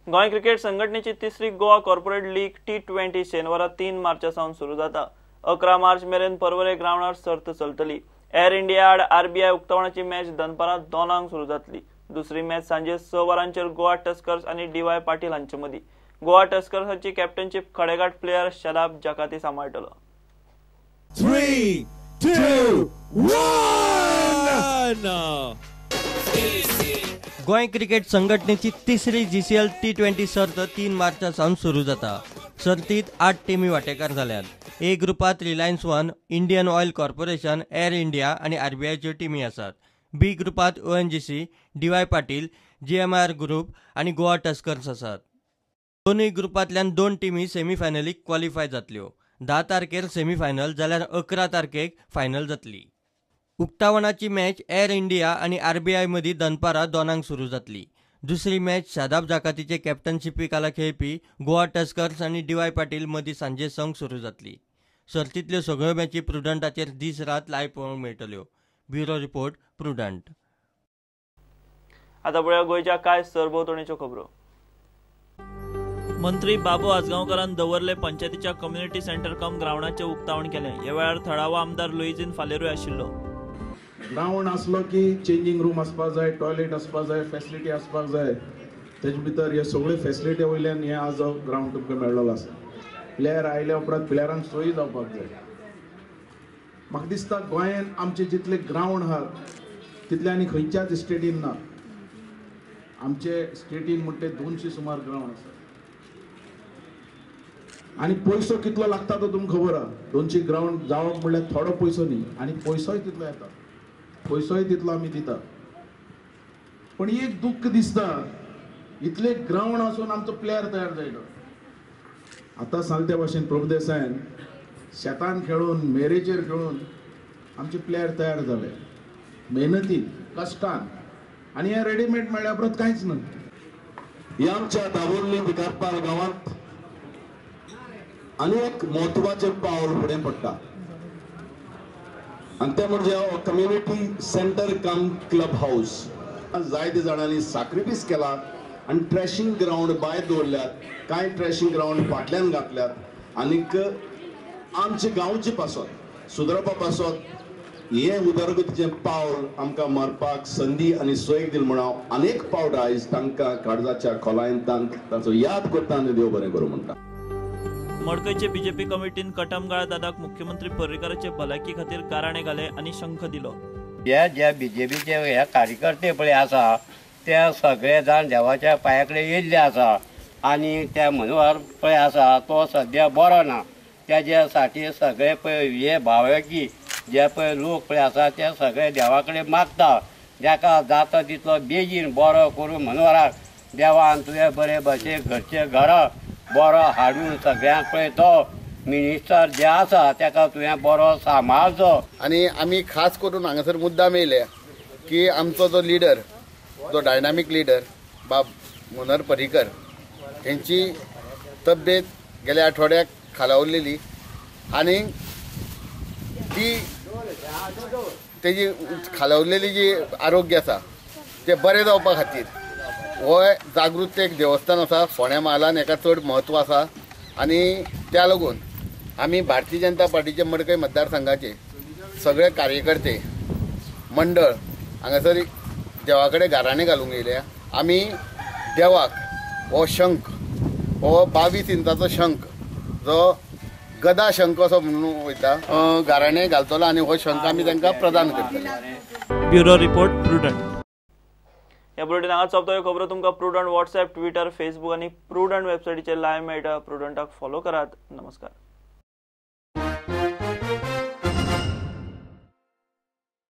Goa cricket संघटनेची तिसरी Goa corporate league T20 शेनवारा 3 मार्चा सावन सुरू जाता. 11 मार्च मेरेन पर्वरे ग्रावंडार सर्त चलतली. एअर इंडिया आड आरबीआय उक्तावणाची मॅच दनपारां 2 सुरू जातली. दुसरी मॅच सांजे 6 वरांचेर गोवा टस्कर्स आनी डीवाय पाटील हांचे मदीं. गोवा टस्कर्साची कॅप्टनशीप खडेगाठ प्लेयर शदाब जकाती सांबाळटलो. 3, 2, 1. गोंय क्रिकेट संघटनेची तिसरी GCL T20 सर्त 3 मार्चा सावन सुरू जाता. सर्तीत 8 टिमी वांटेकार जाल्यात. ए ग्रुपात Reliance One, Indian Oil Corporation, Air India आनी आरबीआयच्यो टिमी आसात. बी ग्रुपात ONGC, DY Patil, GMR group आनी गोवा टस्कर्स आसात. दोनूय ग्रुपांतल्यान 2 टिमी सेमीफायनलीक क्वॉलिफाय जातल्यो. 10 तारखेर सेमीफायनल जाल्यार 11 तारखेक फायनल जातली. उक्तावणाची मॅच एअर इंडिया आनी आरबीआय मदीं दनपारां 2 सुरू जातली. दुसरी मॅच शादाब जाकातीचे कॅप्टनशिपी खाला खेळपी गोवा टस्कर्स आनी डीवाय पाटील मदीं सांजे 6 सुरू जातली. सर्तींतल्यो सगळ्यो मॅची प्रुडंटाचेर दीस रात लायव्ह पळोवंक मेळटल्यो. Bureau report, Prudent. आतां पळोवया गोंयच्या कांय सरभोंवतणीच्यो खबरो. मंत्री बाबू आजगांवकारान दवर्ले पंचायतीच्या कम्युनिटी सेंटर कम ग्रावंडाचें उक्तावण केलें. ह्या वेळार थळावो आमदार लुईझीन फालेरूय आशिल्लो. ग्रावंड आसलो की चेंजींग रूम आसपाक जाय, टॉयलेट आसपाक जाय, फेसिलिटी आसपाक जाय. तेजे भितर हे सगळे फेसिलिटी वयल्यान हे आज ग्रावंड तुमकां मेळ्ळो आसा. प्लेयर आयल्या उपरांत प्लेयरांक सोयी जावपाक जाय. म्हाका दिसता गोंयान आमचे जितले ग्रावंड आहात तितले आनी खंयच्याच स्टेटीन ना. आमचे स्टेटीन म्हणटे 200 सुमार ग्रावंड आसा आनी पयसो कितलो लागता तो तुमकां खबर आहा. 200 ग्रावंड जावप म्हणल्यार थोडो पयसो न्ही, आनी पयसोय तितलो येता, पयसोय तितलो आमी दिता. पण एक दुख्ख दिसता, इतले ग्रावंड आसून आमचो प्लेयर तयार जायना. आतां सांगल्या भाशेन प्रभुदेसायन शेतान खेळून मेरेचेर खेळून आमचे प्लेयर तयार जाले, मेहनतीन कश्टान, आनी हें रेडीमेड मेळ्ळ्या उपरांत कांयच ना. ह्या आमच्या दाबोर्ली भिकारपाल गांवांत आनी एक म्हत्वाचें पावल फुडें पडटा आनी तें म्हणजे community centre cum club house. जायते जाणांनी साक्रिफीस केला आनी ट्रॅशिंग ग्रावंड भायर दवरल्यात, कांय ट्रॅशिंग ग्रावंड फाटल्यान घातल्यात आनीक आमचे गांवचे पासत सुदरपा पासत हें उदरगतीचें पावल आमकां मारपाक संदी आनी सोय दिली म्हूण हांव अनेक पावट आयज तांकां काळजाच्या खोलायेन तांचो याद करता आनी देव बरें करूं म्हणटा. मडकयचे बीजेपी कमिटीन कटमगाळ दादाक मुख्यमंत्री पर्रीकाराचे भलायकी खातीर गाराणे घाले आनी शंख दिलो. हे जे बीजेपीचे हे कार्यकर्ते पळय आसा ते सगळे जाण देवाच्या पांया कडेन येयल्ले आसा आनी त्या मनोहर पळय आसा तो सद्या बरो ना, तेज्या साठी सगळे पळय हे भावकी जे पळय लोक पळय आसा ते सगळे देवा कडेन मागता, जाका जाता तितलो बेगीन बरो करून मनोहराक देवान तुवें बरे भशेन घरचे घरा बरो हाडून सगळ्यांक पळय तो मिनिस्टर जे आसा तेका तुवें बरो सांबाळचो. आनी आमी खास करून हांगासर मुद्दाम येयले की आमचो जो लिडर, जो डायनामीक लिडर बाब मनोहर पर्रीकर हेंची तब्येत गेल्या आठवड्याक खालावलेली आनी ती तेजी खालावलेली जी आरोग्य आसा तें बरें जावपा खातीर हो जागृत एक देवस्थान आसा फोंड्या म्हालान, हेका चड म्हत्व आसा आनी त्या लागून आमी भारतीय जनता पार्टीचे मडकय मतदारसंघाचे सगळे कार्यकर्ते मंडळ हांगासर देवा कडेन गाराणें घालूंक येयल्या. आमी देवाक हो शंख, हो 22 इंचाचो शंख जो गदा शंख असो म्हणून वयता, गाराणें घालतलो आनी हो शंख आमी तांकां प्रदान करतले. Bureau report, Prudent. ह्या बुलेटीन हांगाच सोंपता. ह्यो खबरो तुमकां प्रुडंट वॉट्सएप, ट्विटर, फेसबूक आनी प्रुडंट वेबसायटीचेर लायव्ह मेळटा. प्रुडंटाक फॉलो करात. नमस्कार.